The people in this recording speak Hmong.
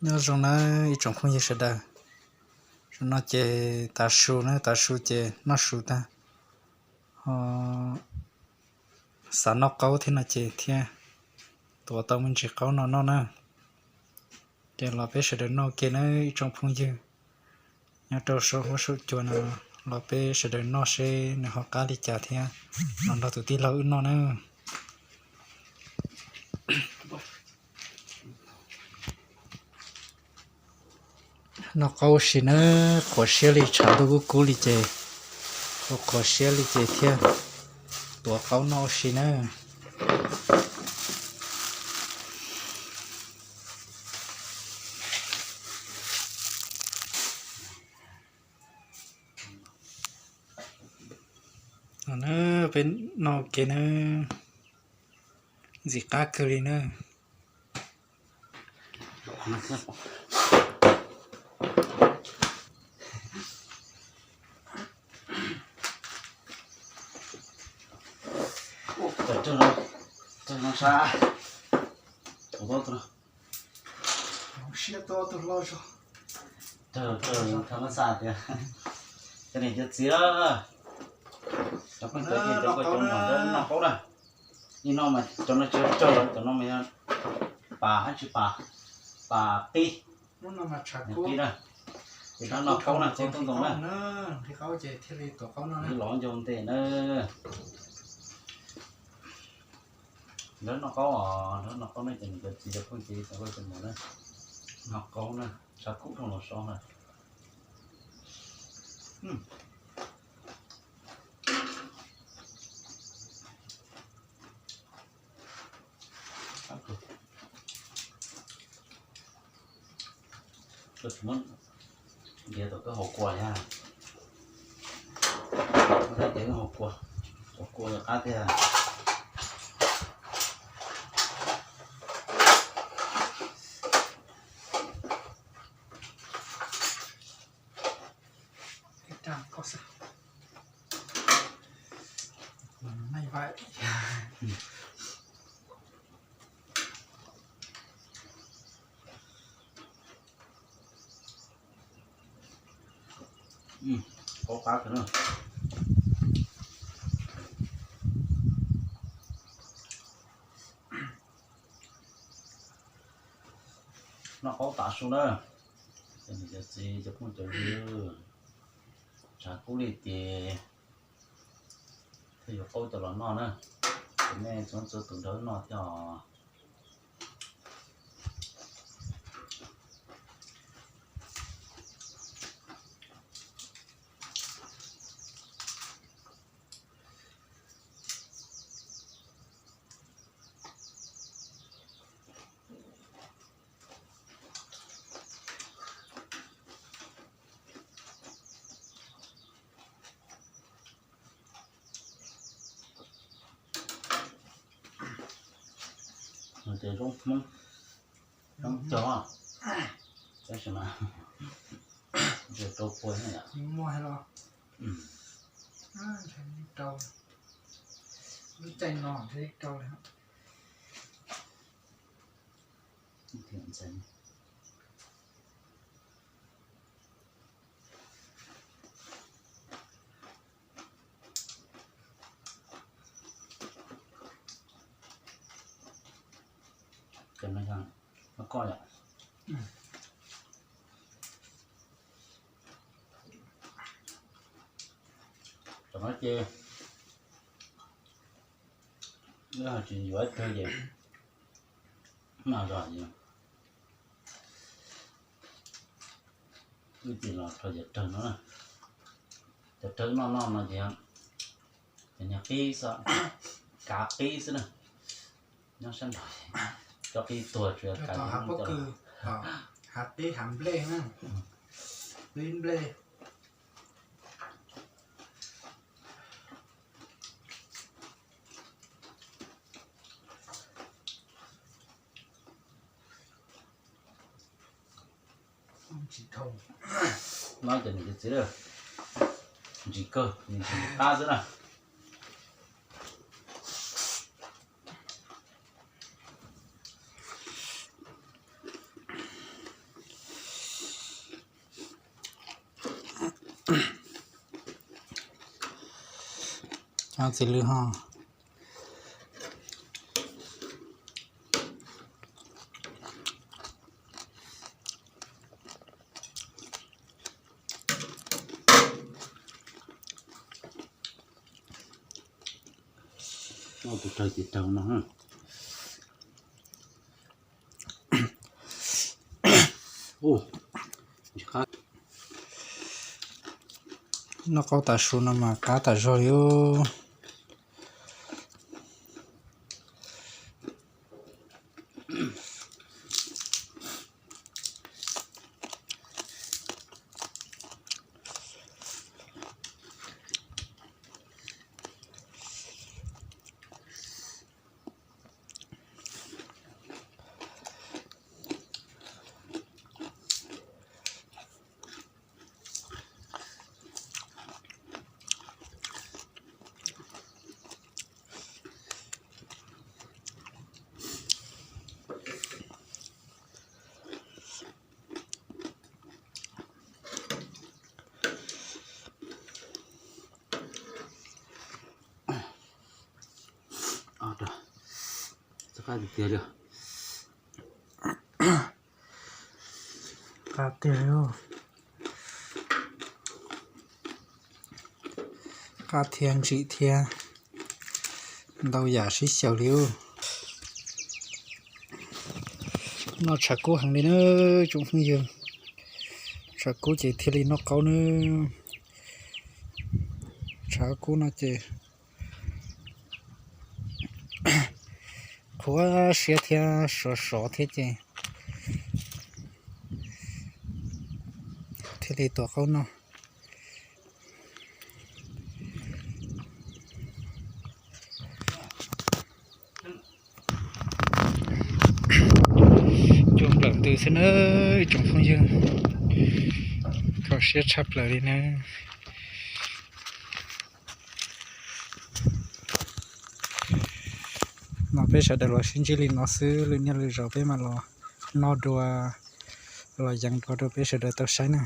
Nyob zoo nawb ib tsoom phooj ywg sawv daws. Zaum no ces tav su na, tav su ces noj su tag, ho xav noj qaub thiab no ces thiaj tuav tau me ntsis qaub no noj na. Ces los peb sawv daws noj ke nawb ib tsoom phooj ywg nyob rau saum huab saum cua no, los peb sawv daws noj seb nws ho qab li cas thiab los nrog tus tij laug wb noj na. Noj qaub ua si nawb, qhuav siab li tshav ntuj kub kub li ces, qhuav qhuav siab li ces thiaj tuav qaub noj ua si nawb. Peb noj ua ke nawb, ntxim qab kawg li nawb. Siab to tus hlob zog. Thaum no xav tias cov niam cov txiv, cov phooj cov ywg, cov nkauj cov muam, noj qaub na. Ib no mas cov no tsis yog cog los, cov no mas yog pas, tsis pas, pas qib, qib na. Ces nrog noj qaub na, qaub ntoo na, ib los ncau ntev na. Nrog noj qaub os, nrog noj qaub na ces niam cov txiv cov phooj cov ywg cov nkauj cov muam na, noj qaub na, tshav kub dhau los so na. Ntiav tom koj hauv kua thiab, hauv kua, hauv kua qab tiag. Qaub qab kawg na. Noj qaub tav su na, cov niam cov txiv cov phooj cov ywg, tshav kub li ces thiaj yuav qaub coj los noj na. Ces nej txhua txhua tus nrog wb noj thiab os. Ces zoo Hmoob, Hmoob cog, tab sis mas rau pua muaj los, lub caij no ntshe rau li. Cov no yog noj qaub yom. Cov no ces yog tsis yuav ib tug ces noj zog ces wb tig los rau cov rawg no na. Cov rawg noj noj no ces cov niag qib xwb, kav qib xwb na. Nyob sab nraud cov qib tuag tsuas yog kav pob kws, hav qib hav nplej na, qib nplej. Noj ces niam cov txiv, ntsim kawg, ntsim qab xwb na. Txiv lws ho. Tus raug ces raug no. Noj qaub tas su no mas qab tas zog li. Qab tiag tiag li. Qab tiag li. Qab thiab ntsim thiab ntau yam sib xyaw li. Noj tshav kub heev li na tsoom phooj ywg. Tshav kub ces thiaj li noj qaub na. Tshav kub no ces qhuav siab thiab sov sov thiab ces thiaj li tua qaub noj. Cua nplawm ntws xwb na tsoom phooj ywg. Kho siab tshaj plaws li na. No peb sawv daws los sib ntsib li no xwb, lwm niaj lwm zaus peb mam los noj dua, los yees dua rau peb sawv daws tau saib na.